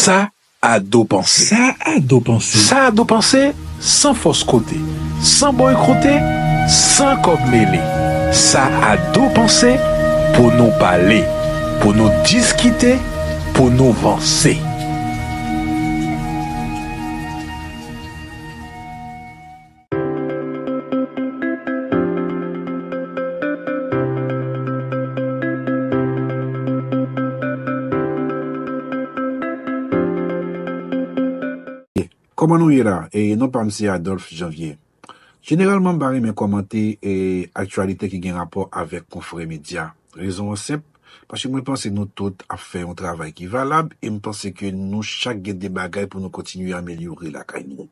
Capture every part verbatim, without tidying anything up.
Sa Ado Panse. Sa Ado Panse. Sa Ado Panse, san fòs kote, san bòy kote, san kòb mele. Sa Ado Panse, pou nou pale, pou nou diskite, pou nou vanse. Kòman nou ye la? E non pa m se Adolphe Janvier. Jeneralman, m pa renmen kòmante e aktyalite ki gen rapò avèk konfrè medya. Rezon an senp, paske mwen panse nou tout ap fè yon travay ki valab e m panse ke nou chak gen de bagay pou nou kontinye amelyore lakay nou.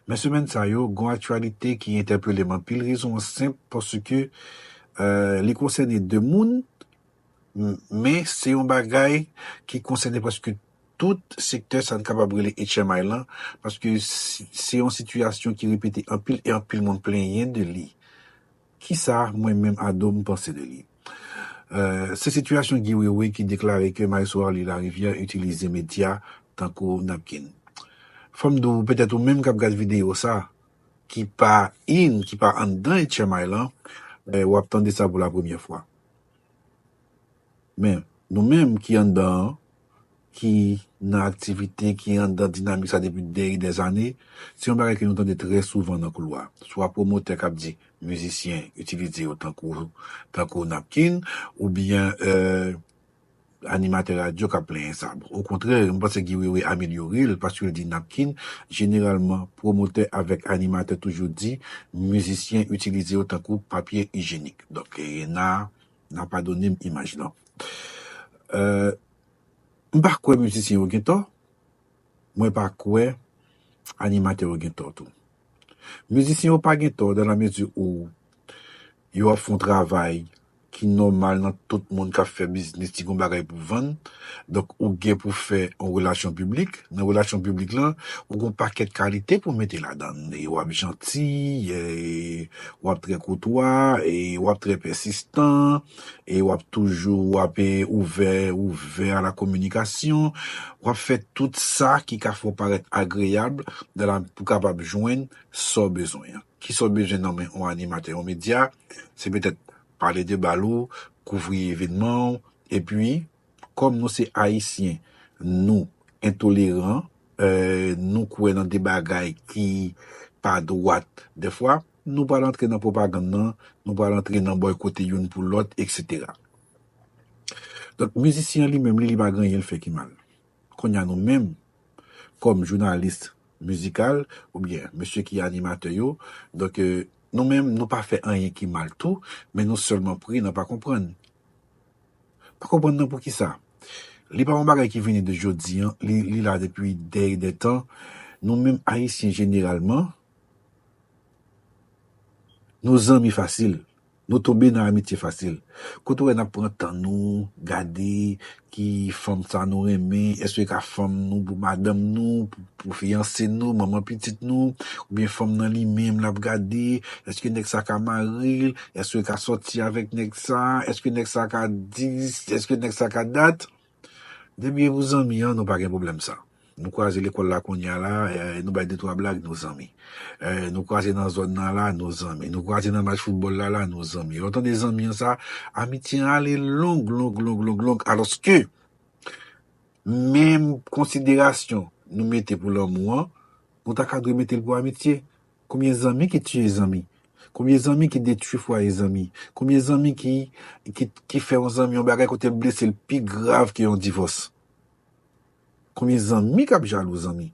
Men semèn sa yo, gon aktyalite ki entèpele m anpil. Rezon an senp, paske eh, li konsène de moun, m- men se yon bagay ki konsène prèske tout sektè sa n kapab rele H M I lan, paske si- se yon sitiyasyon ki repete anpil e anpil moun plenyen de li. Kisa mwen menm Ado m panse de li? Eh, se sitiyasyon Guy Wewe ki deklare ke Maestro Arly Larivière itilize medya tankou napkin. Fò m di w, petèt ou menm k ap gad videyo sa, ki pa in, ki pa anndan H M I lan, eh, w ap tande sa pou la premyè fwa. Men, nou menm ki anndan an, ki nan aktivite, ki anndan dinamik sa depi dèyè dèzane, se yon bagay ke nou tande trè souvan nan koulwa. Swa pwomotè k ap di mizisyen itilize yo tankou, tankou napkin, oubyen eh, animatè radyo k ap plenyen sa. Bon, okontrè, mwen panse Guy Wewe amelyore l, paske l di napkin, jeneralman, pwomotè avèk animatè toujou di mizisyen itilize yo tankou papye ijenik. Donk, eh, n a, n a padone m imaj lan. Eh, m pa kwè mizisyen yo gen tò, mwen pa kwè animatè yo gen tò tou. Mizisyen yo pa gen tò dan la mezi ou yo ap fè yon travay ki nòmal nan tout moun k ap fè biznis, si gon bagay pou vann. Donk, ou gen pou fè yon relasyon piblik. Nan relasyon piblik lan, ou gon pakèt kalite pou mete ladan l. E w ap janti, e w ap trè koutwa, e w ap trè pèsistan, e w ap toujou, w ap eh, ouvè, ouvè a la kominikasyon. W ap fè tout sa ki ka fè w parèt agreyab dan la, pou kapab jwenn sa w bezwen an. Kisa w bezwen nan men yon animatè yon medya? Se petèt pale de bal ou, kouvri evènman w, epi, kòm nou se Ayisyen, nou entoleran, eh, nou kwè nan de bagay ki pa dwat dèfwa, nou pral antre nan pwopagann nan, nou pral antre nan bòykote youn pou lòt, etsetera. Donk, mizisyen an li menm, li, li pa gen anyen l fè ki mal. Kounye a nou menm, kòm jounalis mizikal, oubyen mesye ki animatè yo, donk, eh, nou menm, nou pa fè anyen ki mal tou, men nou sèlman pre nan pa konprann. Pa konprann nan poukisa. Li pa yon bagay ki vini de jodi an, li, li la depi dèyè dè tan. Nou menm Ayisyen jeneralman, nou zanmi fasil. Nou tonbe nan amitye fasil. Kote w wè n ap pran tan nou, gade ki fanm sa nou renmen, èske e ka fanm nou pou madanm nou, pou, pou fiyanse nou, manman pitit nou, oubyen fanm nan li menm l ap gade, èske nèg sa ka mare l, èske e ka sòti avèk nèg sa, èske nèg sa ka di, èske nèg sa ka dat. Depi e pou zanmi an, nou pa gen pwoblèm sa. Nou kwaze lekòl la kounye a la, eh, nou bay de twa blag, nou zanmi. Eh, nou kwaze nan zòn nan la, nou zanmi. Nou kwaze nan match foutbòl la, la, nou zanmi. Lè w tande zanmi an sa, amitye an ale long, long, long, long, long. Alòske, menm konsiderasyon nou mete pou lanmou an, nou ta ka dwe mete l pou amitye. Konbyen zanmi ki tiye zanmi? Konbyen zanmi ki detwi fwaye zanmi? Konbyen zanmi ki, ki, ki fè yon zanmi yon bagay kote l blese l pi grav ke yon divòs? Konbyen zanmi k ap jalou zanmi?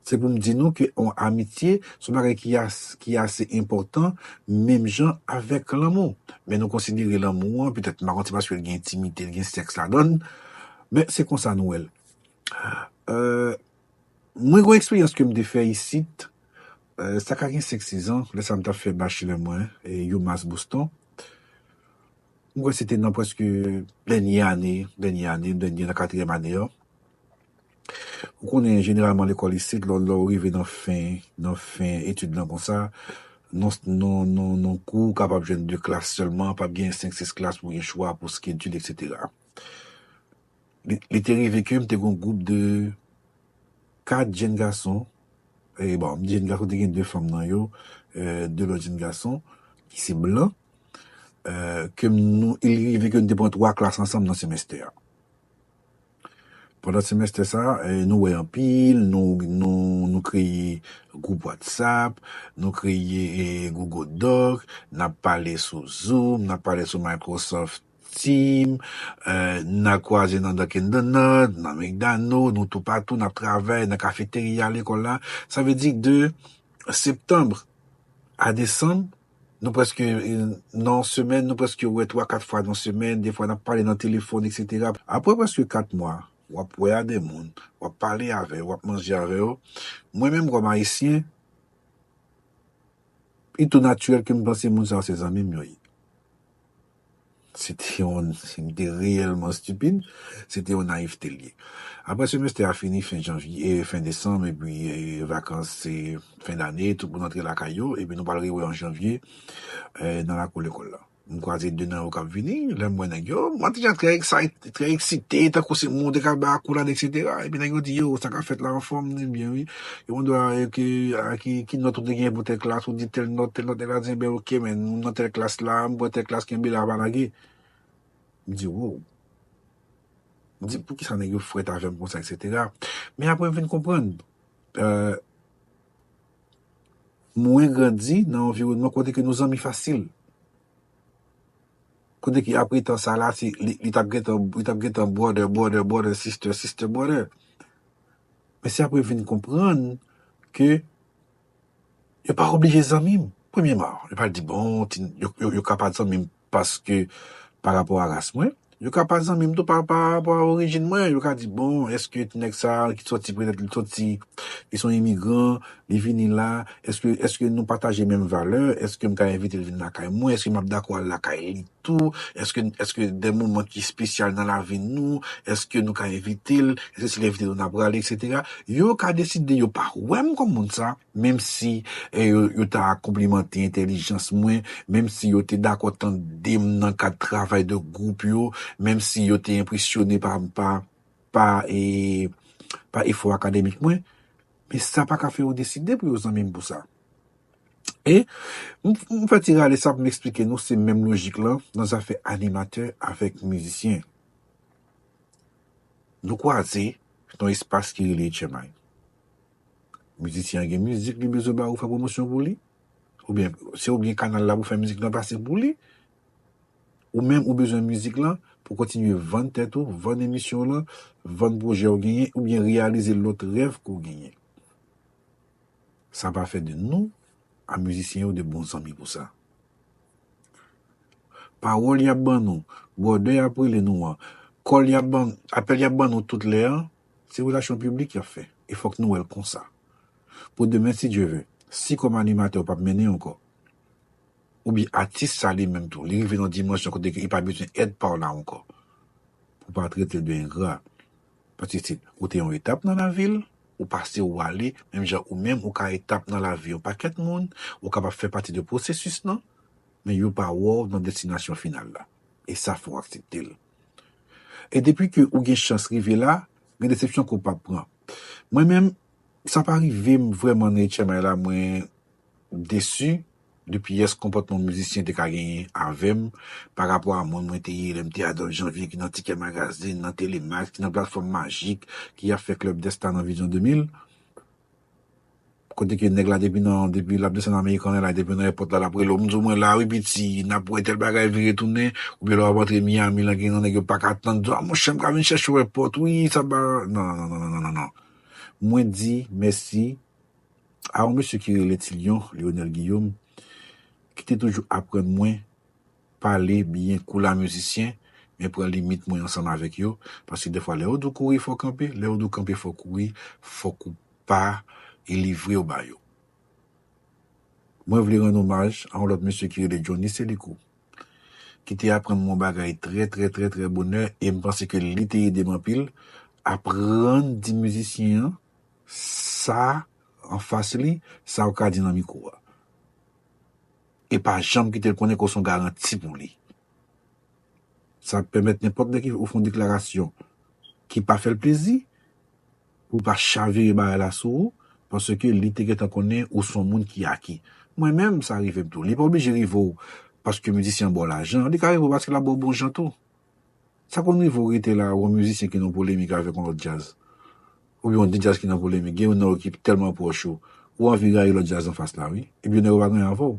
Se pou m di nou ke yon amitye se yon bagay ki as- ki ase enpòtan, menm jan avèk lanmou. Men nou konsidere lanmou an, petèt, m pa konn si paske l gen entimite, l gen sèks ladan l, men se konsa nou wè l. Euh, Mwen gen yon eksperyans ke m te fè isit, eh, sa ka gen senk sis zan, lè sa m t ap fè bachelè mwen, e, UMass Boston. Mwen kwè se te nan prèske dènye ane, dènye ane, dènye nan katriyèm ane an. Ou konnen, jeneralman, lekòl isit, lè, lè w rive nan fen, nan fen etid lan konsa, nan, nan, nan, nan kou, ou kapab jwenn de klas sèlman, p ap gen senk sis klas pou gen chwa, pou schedule, etsetera. Li, li te rive ke m te gen yon gwoup de kat jenn gason. E bon, m di jenn gason, te gen de fanm nan yo, e, de lòt jenn gason ki se blan, e, ke m, nou, li rive ke nou te pran twa klas ansanm nan semestè a. Pandan semestè sa, e, nou wè anpil, nou, nou, nou kreye gwoup WhatsApp, nou kreye, e, Google Doc, n ap pale sou Zoom, n ap pale sou Microsoft Team, e, n al kwaze nan Dunkin' Donut, nan McDonald's, nou toupatou, n ap travay nan kafeterya lekòl la. Sa vle di de septanm a desanm, nou prèske, e, nan yon semèn, nou prèske wè twa, kat fwa nan semèn, defwa n ap pale nan telefòn, etsetera. Apre prèske kat mwa, w ap wè a de moun, w ap pale avè yo, w ap manje avè yo. Mwen menm kòm Ayisyen, li tou natirèl ke m panse moun sa yo se zanmi m yo ye. Se te yon, m te reyèlman estipid, se te yon nayivte l ye. Apre semestè a fini, fen janvye, e, fen desanm, epi, e, vakans, se fen dane, tout moun antre lakay yo, epi nou pral rewè an janvye, e, nan lakou lekòl la. M kwaze de nan yo k ap vini, lè m wè nèg yo, mwen te jan trè eksay-, trè eksite, tankou se moun te ka bay akolad, etsetera. Epi nèg yo di, "Yo, sa k ap fèt la anfòm, nou byen, wi." Yo mande w, "A, ki, a, ki, ki nòt ou te gen pou tèl klas?" Ou di tèl nòt, tèl nòt, nèg la di, "Enben, oke, men, m nan tèl klas la, m pran tèl klas, kenbe la, pa lage." M di, "Wow." M di, "Poukisa nèg yo frèt avè m konsa, etsetera?" Men apre, m vin konprann, e, mwen grandi nan yon anviwònman kote ke nou zanmi fasil. Kote ke apre tan sa la, se, li, li t ap gentan, li t ap gentan brother, brother, brother, sister, sister, brother. Men se apre vin konprann ke yo pa oblije zanmi m. Premyèman, yo pa di, bon, ti, yo, yo, yo ka pa zanmi m paske pa rapò a ras mwen. Yo ka pa zanmi m tou pa, pa rapò a orijin mwen. Yo ka di, bon, èske ti nèg sa ki sòti, petèt li sòti, li se yon imigran, li vini la, èske, èske nou pataje menm valè? Èske m ka envite l vin lakay mwen? Èske m ap dakò al lakay li tou? Èske, èske de moman ki espesyal nan lavi nou, èske nou ka envite l? Èske se l envite nou n a prale, etsetera? Yo ka deside yo pa wè m kòm moun sa, menm si, e, yo, yo ta konplimante entèlijans mwen, menm si yo te dakò tande m nan kad travay de gwoup yo, menm si yo te enpresyone pa, pa, pa, e, pa efò akademik mwen, men sa pa ka fè yo deside pou yo zanmi m pou sa. E m, m fè ti rale sa pou m eksplike nou, se menm lojik lan nan zafè animatè avèk mizisyen. Nou kwaze nan espas ki rele H M I. Mizisyen an gen mizik li bezwen ba ou fè pwomosyon pou li. Oubyen, se oubyen kanal la pou fè mizik lan pase pou li. Ou menm, ou bezwen mizik lan pou kontinye vann tèt ou, vann emisyon w lan, vann pwojè w genyen, oubyen reyalize lòt rèv ke w genyen. Sa pa fè de nou, a mizisyen yo, de bon zanmi pou sa. Pawòl y ap ban nou, brother y ap rele nou an, call y ap ban, apèl y ap ban nou tout lè an, se relasyon piblik y ap fè. E fòk nou wè l konsa. Pou demen, si Dye ve, si kòm animatè w p ap mennen ankò, oubyen atis sa li menm tou, li rive nan dimansyon kote ke li pa bezwen èd pa w la ankò, pou w pa trete l de engra. Paske se, ou te yon etap nan lavi l, ou pase, ou ale, menm jan ou menm, ou ka etap nan lavi yon pakèt moun, ou kapab fè pati de pwosesis lan, men yo pa wè w nan destinasyon final la. E sa, fò w aksepte l. E depi ke ou gen chans rive la, gen desepsyon ke w p ap pran. Mwen menm, sa pa rive m vrèman nan H M I la, mwen desi de pyès konpòtman mizisyen te ka genyen avè m pa rapò a moun mwen te ye lè m te Adolphe Janvier ki nan Ticket Magazine, nan Telemax, ki nan Platfòm Majik, ki ap fè Club Desta nan Vizyon de mil. Kote ke nèg la depi nan, depi l ap desann American Airlines, depi nan èpòt la, l ap rele w, "M di w mwen la wi piti, n ap wè tèl bagay vire tounen," oubyen lè w ap antre Miami lan, gen nan nèg yo pa ka tann, di w, "A monchè, m ka vin chèche w èpòt wi, sa ba," non, non, non. Mwen di mèsi a yon mesye ki rele Tilyon, Lionel Guillaume, ki te toujou aprann mwen pale byen kou la mizisyen, men pran limit mwen ansanm avèk yo, paske defwa lè yo di w kouri fò w kanpe, lè yo di w kanpe fò w kouri, fòk ou pa e livre w ba yo. Mwen vle rann omaj a yon lòt mesye ki rele Johnny Selikou, ki te aprann mwen yon bagay trè, trè, trè, trè bonè, e m panse ke li te ede m anpil, aprann di mizisyen an sa anfas li, sa w ka di nan mikwo a. E pa janm kite l konnen ke w se yon garanti pou li. Sa ap pèmèt nenpòt lè ke ou fè yon deklarasyon ki pa fè l plezi, pou pa chavire bagay la sou ou, paske li te gentan konnen ou se yon moun ki aki. Mwen menm, sa rive m tou. Li pa oblije rive w paske mizisyen an ba w lajan, li ka rive w paske l ap ba w bon jan tou. Sa konn rive w rete la, ou yon mizisyen ki nan polemik avèk yon lòt djaz. Oubyen yon de djaz ki nan polemik, gen youn nan yo ki tèlman pwòch ou, ou anvi rayi lòt djaz anfas la, wi. Ebyen, nèg yo pa gen anyen avè w.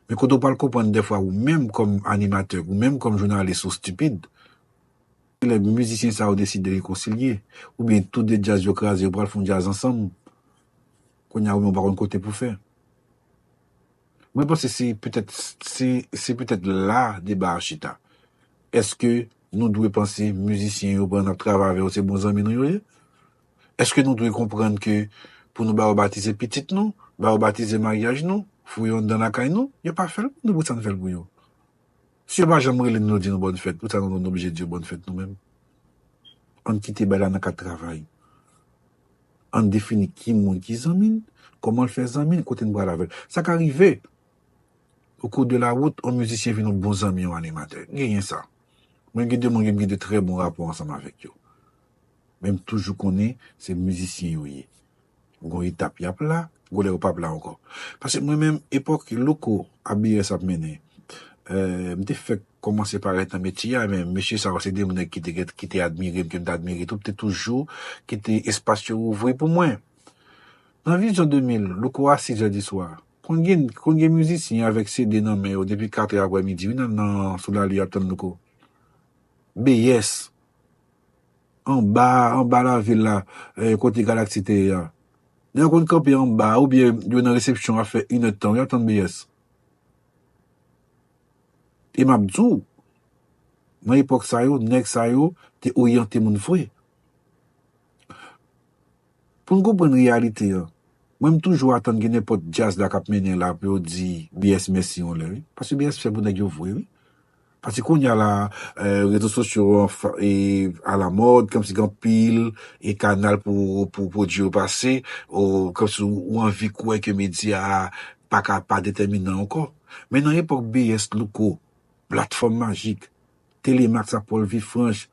Men kote w pral konprann dèfwa ou menm kòm animatè, ou menm kòm jounalis, ou stipid, lè mizisyen sa yo deside rekonsilye, oubyen tou de djaz yo kraze, yo pral fè yon djaz ansanm, kounye a ou menm ou pa konn kote pou fè. Mwen panse se petèt, se, se petèt la deba a chita. Èske nou dwe panse mizisyen yo pandan n ap travay avè yo se bon zanmi nou yo ye? Èske nou dwe konprann ke pou nou ba yo batize pitit nou, ba yo batize maryaj nou, foure yo anndan lakay nou, yo pa fè l pou nou, poukisa n fè l pou yo? Si yo pa janm rele n, nou di nou bòn fèt, poukisa nou, nou oblije di yo bòn fèt nou menm? Ann kite bagay la nan kad travay. Ann defini ki moun ki zanmi n, kòman l fè zanmi n, kote n pral avè l. Sa ka rive, au cours de la route, yon mizisyen vin yon bon zanmi yon animatè. Genyen sa. Mwen gen de moun ke m gen de trè bon rapò ansanm avèk yo. Men m toujou konnen se mizisyen yo ye. Gon etap y ap la, gon lè yo p ap la ankò. Paske mwen menm, epòk Louko ak B S ap mennen, eh, m te fèk kòmanse parèt nan metye a, men mesye sa yo se de moun nèg ki te, ki te admire m, ke m te admire tou, te toujou kite espas yo ouvri pou mwen. Nan Vizyon de mil, Louko a sis è di swa, konn gen, konn gen mizisyen avèk C D nan men yo depi kat è aprè midi, wi, nan, nan, sou lari y ap tann Louko. B S. Anba, anba lavil la, eh, kote Galaxy te ye a. Lè yo konn kanpe anba, oubyen yo nan resepsyon ap fè inèdtan, y ap tann B S. E m ap di w, nan epòk sa yo, nèg sa yo te oryante moun vre. Pou n konprann reyalite an, mwen m toujou atann gen nenpòt djaz la k ap mennen la pou yo di B S mèsi yon lè, wi. Paske B S fè pou nèg yo vre, wi. Paske kounye a la, eh, rezo sosyo an fa-, e, alamòd, kòmsi gen anpil e kanal pou, pou pwodui yo pase, o, kòmsi ou, ou anvi kwè ke medya a pa ka pa detèminan ankò. Men nan epòk B S, Louko, Platfòm Majik, Telemax ak Paul Villefranche,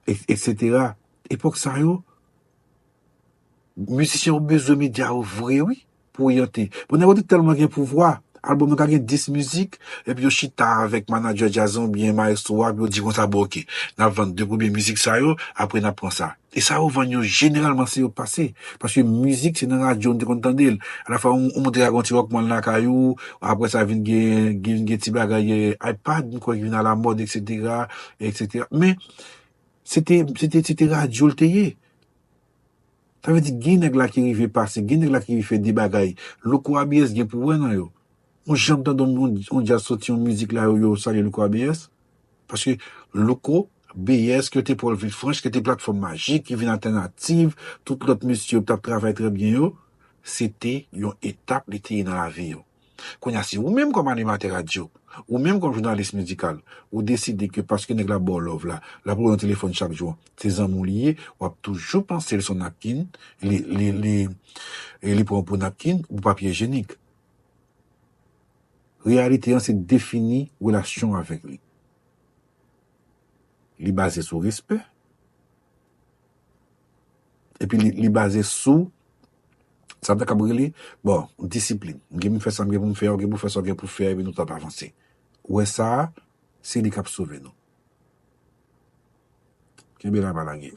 et, etsetera. Epòk sa yo, mizisyen yo bezwen medya yo vre, wi, pou oryante. Bon, nèg yo te tèlman gen pouvwa, albòm nan ka gen dis mizik, epi yo chita avèk manadjè djaz lan oubyen mayestwo a, epi yo di konsa, bon, oke, n ap vann de premye mizik sa yo, apre n ap pran sa. E sa yo vann yo, jeneralman, se yo k pase. Paske mizik, se nan radyo nou te konn tande l. Alafwa, ou, ou monte ak yon ti Walkman lakay ou, apre sa, vin gen, gen, gen ti bagay, eh, iPad, m kwè ki vin alamòd, etsetera, etsetera. Men, se te, se te, se te radyo l te ye. Sa vle di, gen nèg la ki rive pase, gen nèg la ki rive fè de bagay. Louko A B S gen pou wè nan yo. Ou janm tande yon, yon, yon djaz soti yon mizik la, yo, yo salye Louko A B S? Paske Louko, B S, ki te Paul Villefranche, ki te Platfòm Majik, ki vin Altènativ, tout lòt mesye yo t ap travay trè byen yo, se te yon etap li te ye nan lavi yo. Kounye a, si ou menm kòm animatè radyo, ou menm kòm jounalis mizikal, ou deside ke paske nèg la ba w love la, l ap rele w nan telefòn chak jou, se zanmi w li ye, w ap toujou panse l se yon napkin, li, li, li, e li pran w pou napkin, ou papye ijenik. Reyalite an se defini relasyon w avèk li. Li baze sou respè. Epi li, li baze sou sa m ta kab rele, bon, disiplin. M gen pou m fè sa m gen pou m fè, ou gen pou fè sa w gen pou fè, epi nou t ap avanse. Ou wè sa a, se li k ap sove nou. Kenbe la, pa lage.